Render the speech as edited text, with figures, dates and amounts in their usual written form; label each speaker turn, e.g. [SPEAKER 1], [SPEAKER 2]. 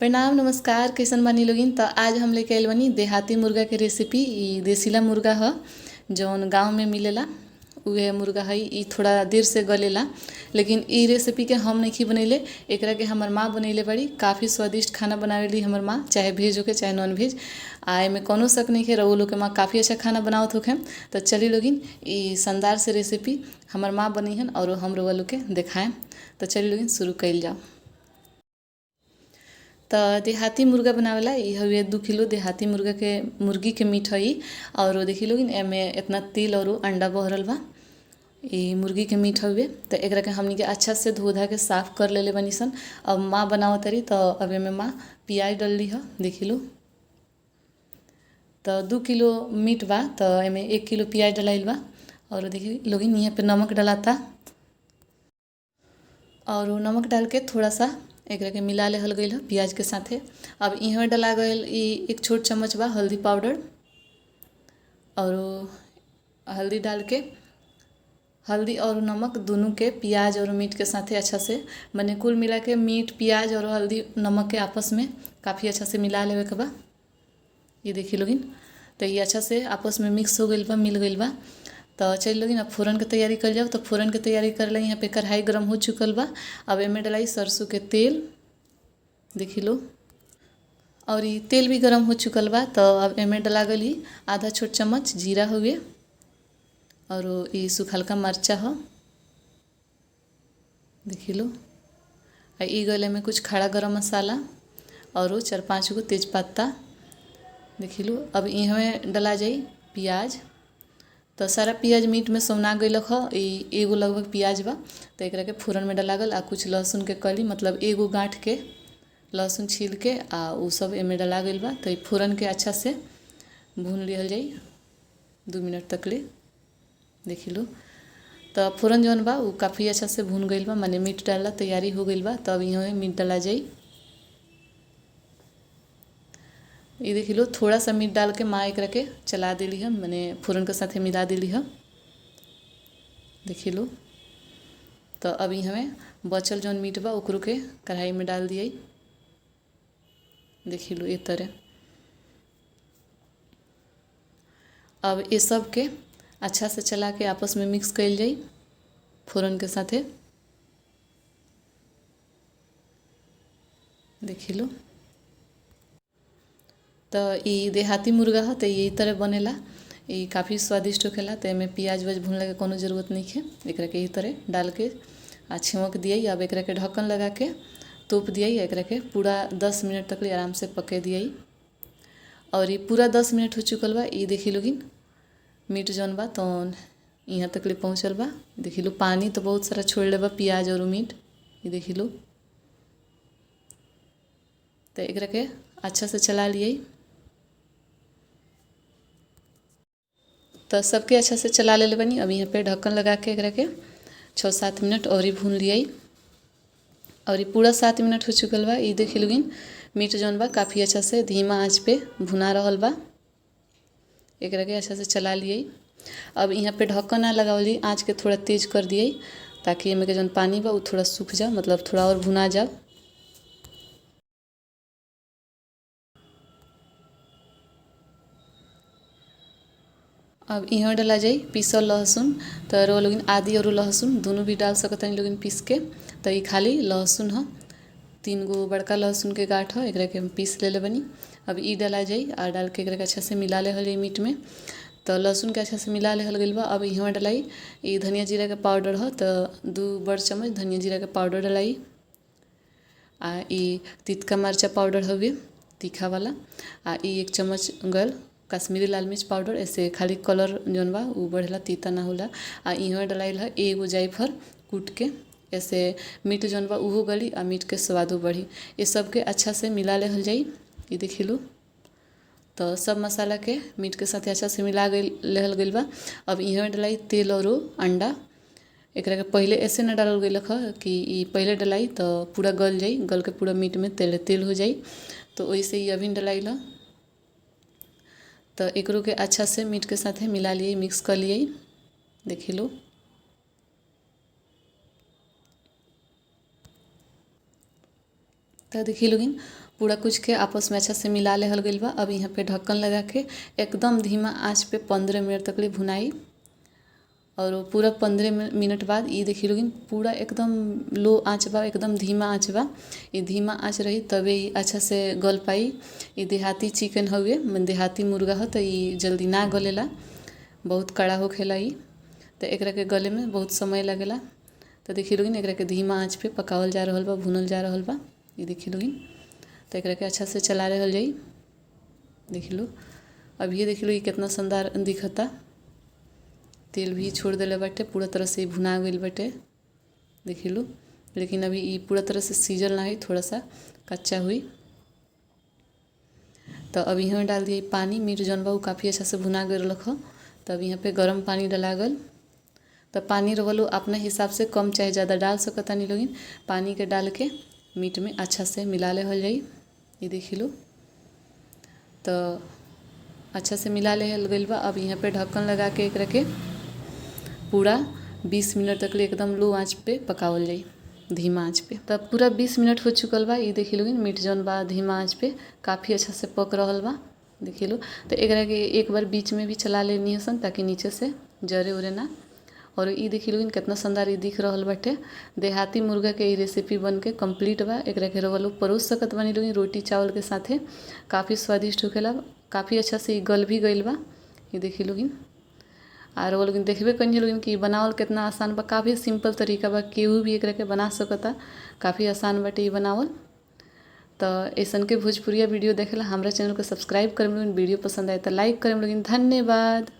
[SPEAKER 1] प्रणाम नमस्कार, कैसन बानी लोगिन। त आज हम लेके आइल बानी देहाती मुर्गा के रेसिपी। इ देसीला मुर्गा ह जौन गांव में मिलेला, उहे मुर्गा है। इ थोड़ा देर से गलेला, लेकिन इ रेसिपी के हम नइखी बनैले, एकरा के हमर माँ बनैले बाड़ी। काफ़ी स्वादिष्ट खाना बनावेली हमर माँ, चाहे भेज होखे चाहे नॉन भेज। आ एमे कौनो शक नइखे, रउआ लोग के माँ काफ़ी अच्छा खाना बनावत होखे। त चली लोगिन, इ शानदार से रेसिपी हमर माँ बनैहन और हम रउआ लोग के देखाएम। त चली लोगिन, शुरू कइल जाओ। त देहाती मुर्गा बनावेला इ हउवे 2 किलो देहाती मुर्गा के मुर्गी के मीट हई। और देखी लोगिन, एमे एतना तेल और अंडा बहरल बा। इ मुर्गी के मीट हउवे। त एकरा के हमनी के अच्छा से धो धा के साफ कर लेले बानी सन। अब माँ बनावत तारी, त अब एमे माँ प्याज डलली ह, देखी लो। त 2 किलो मीट बा त एमे 1 किलो प्याज डलाइल बा। और देखी लोगिन, इहाँ पे नमक डलाता और नमक डाल के थोड़ा सा एकरा के मिला लेहल गइल ह प्याज के साथे। अब इहाँ डला गइल इ एक छोट चम्मच बा हल्दी पाउडर, और हल्दी डाल के हल्दी और नमक दोनों के प्याज और मीट के साथे अच्छा से, माने कुल मिला के मीट प्याज और हल्दी नमक के आपस में काफ़ी अच्छा से मिला लेवे के बा। ये देखी लोगिन, त ये अच्छा से आपस में मिक्स हो गइल बा, मिल गइल बा। त चल लोगिन, अब फोरन के तैयारी कर जाओ। त फोरन के तैयारी करेला यहाँ पे कढ़ाई गरम हो चुकल बा। अब एमे डलाई सरसों के तेल, देखी लो। और ये तेल भी गरम हो चुकल बा। त अब एमे डला गई आधा छोट चम्मच जीरा हुए और ये सुखलका मरचा हो, देखी लो। आ ई गले में कुछ खड़ा गरम मसाला और 4-5 गो तेजपत्ता, देखी लो। अब इहवे डला जाई प्याज। त सारा प्याज मीट में सौना गइलक ह। ई एगो लगभग प्याज बा, त एकरा के फोरन में डला गल। आ कुछ लहसुन के कली, मतलब एगो गांठ के लहसुन छील के आ उ सब एमे डला गइल बा। त ई फोरन के अच्छा से भून लिहल जाई 2 मिनट तक ले, देखी लो। त फोरन जौन बा उ काफ़ी अच्छा से भून गइल बा, माने मीट डालला तैयारी हो गइल बा। तब इहवे मीट डला जाई। ये देखी लो, थोड़ा सा मीट डाल के माँ एकरा के चला देली है, माने फोरन के साथे मिला देली है, देखी लो। तो अब इहवे बचल जौन मीट बा ओकरो के कढ़ाई में डाल दिए, देखी लो ये तरह। अब ये सब के अच्छा से चला के आपस में मिक्स कइल जाई फोरन के साथे, देखी लो। त ई देहाती मुर्गा ह, त यही तरह बनेला। ई काफ़ी स्वादिष्ट होखेला। त एमे प्याज व्याज भुनला के कोनो जरूरत नहीं है। एकरा के यही तरह डाल के आ छिमक दिए। अब एकरा के ढक्कन लगा के तोप दिए। एकरा के पूरा 10 मिनट तक ले आराम से पके दिए। और ये पूरा 10 मिनट हो चुकल बा। ई देखी लोगिन, मीट जौन बा तौन यहाँ तक ले पहुँचल बा। देखी लो, पानी तो बहुत सारा छोड़ ले बा प्याज और मीट, ये देखी लो। तो एकरा के अच्छा से चला लिए। तो सबके अच्छा से चला ले बनी। अब यहाँ पे ढक्कन लगा के एकरा के 6-7 मिनट और ही भून लियाई। और ये पूरा 7 मिनट हो चुकल बा। ये देखी लोगिन, मीट जौन बा काफ़ी अच्छा से धीमा आंच पे भुना रहल बा। एकरा के अच्छा से चला लियाई। अब यहाँ पे ढक्कन ना लगावली, आँच के थोड़ा तेज कर दिए ताकि एमे के जौन पानी बा उ थोड़ा सूख जा, मतलब थोड़ा और भुना जा। अब यहाँ डला जाई पीसल लहसुन। त रउआ लोगिन आदि और लहसुन दोनों भी डाल सकतनी लोगिन पीस के। त ई खाली लहसुन ह, 3 गो बड़का लहसुन के गांठ ह, एकरा के हम पीस लेले बनी। अब ई डला जाई आ डाल के एकरा के अच्छा से मिला लेहल जाई मीट में। त लहसुन के अच्छा से मिला लेहल गइल बा। अब इहवा डलाई ई धनिया जीरा के पाउडर ह, त 2 बड़ चम्मच धनिया जीरा के पाउडर डलाई। आ ई तितका मरचा पाउडर हवे तीखा वाला। आ ई 1 चम्मच गल कश्मीरी लाल मिर्च पाउडर, ऐसे खाली कलर जौन बा उ बढ़ेला, तीता ना होला। आ इहवा डलाइल ह 1 जायफल कूट के, ऐसे मीट जौन बा उहो गली आ मीट के स्वादो बढ़ी। ये सब के अच्छा से मिला लेहल जाई, ये देखी लो। तो सब मसाला के मीट के साथे अच्छा से मिला गइल लेहल गइल बा। अब इहवा डलाई तेल और अंडा। एकरा के पहले ऐसे ना डालल गइल ह कि ई पहले डलाई तो पूरा गल जाई, गल के पूरा मीट में तेल तेल हो जाई, तो ओइसे ही अभी डलाइल ह। तो एकरो के अच्छा से मीट के साथे मिला लिए, मिक्स कर लिए, देखी लो। तो देखी लोगिन पूरा कुछ के आपस में अच्छा से मिला लेहल गइल बा। अब यहाँ पे ढक्कन लगा के एकदम धीमा आंच पे 15 मिनट तक ले भुनाई। और पूरा 15 मिनट बाद ये देखी लोगिन पूरा एकदम लो आँच बा, एकदम धीमा आँच बा। ये धीमा आँच रही तबे ये अच्छा से गल पाई। ये देहाती चिकन हउए, मन देहाती मुर्गा ह, तो ये जल्दी ना गलेला, बहुत कड़ा होखेला ई। तो एकरा के गले में बहुत समय लगेला। तो देखी लोगिन एकरा के धीमा आँच पे पकावल जा रहल बा, भुनल जा रहल बा। ये देखी लोगिन तो एकरा के अच्छा से चला रहल जाई। देखी लो अब ये देखी लो ये कितना शानदार दिखता। तेल भी छोड़ देले बाटे, पूरा तरह से भुना गइल बाटे। देखी लो, लेकिन अभी ये पूरा तरह से सीजल ना है, थोड़ा सा कच्चा हुई। तो अब यहाँ डाल दिए पानी। मीट जौन बा उ काफ़ी अच्छा से भुना गइल रख। तो अब यहाँ पे गरम पानी डला गल। तो पानी रवल अपना हिसाब से कम चाहे ज़्यादा डाल सकतानी लोगिन। पानी के डाल के मीट में अच्छा से मिला लेहल जाई। ये देखी लो तो अच्छा से मिला लेहल गइल बा। अब यहाँ पे ढक्कन लगा के एकरा के पूरा 20 मिनट तक ले एकदम लो आंच पे पकावल जाई, धीमा आंच पे। तब पूरा 20 मिनट हो चुकल बा। ये देखी लोगिन मीट जौन बा धीमा आंच पे काफ़ी अच्छा से पक रहल बा। देखी लो तो एकरा के एक बार बीच में भी चला लेनी हसन ताकि नीचे से जरे उरे ना। और ये देखी लोगिन कितना शानदार ये दिख रहल बाटे। देहाती मुर्गा के ये रेसिपी बन के कम्प्लीट बा। एकरा के रउआ लोग परोस सकत बानी लोगिन रोटी चावल के साथे, काफ़ी स्वादिष्ट होखेला। काफ़ी अच्छा से ये गल भी गइल बा। ये देखी लोगिन और वो लोगिन देखबे कनी लोगिन कि बनावल कितना आसान बा। काफ़ी सिंपल तरीका बा, केहू भी एकरा के बना सकता। काफ़ी आसान बाटे ये बनावल। तो ऐसन के भोजपुरिया वीडियो देखेला हमरा चैनल को सब्सक्राइब करेम लोगिन। वीडियो पसंद आए तो लाइक करेम लोगिन। धन्यवाद।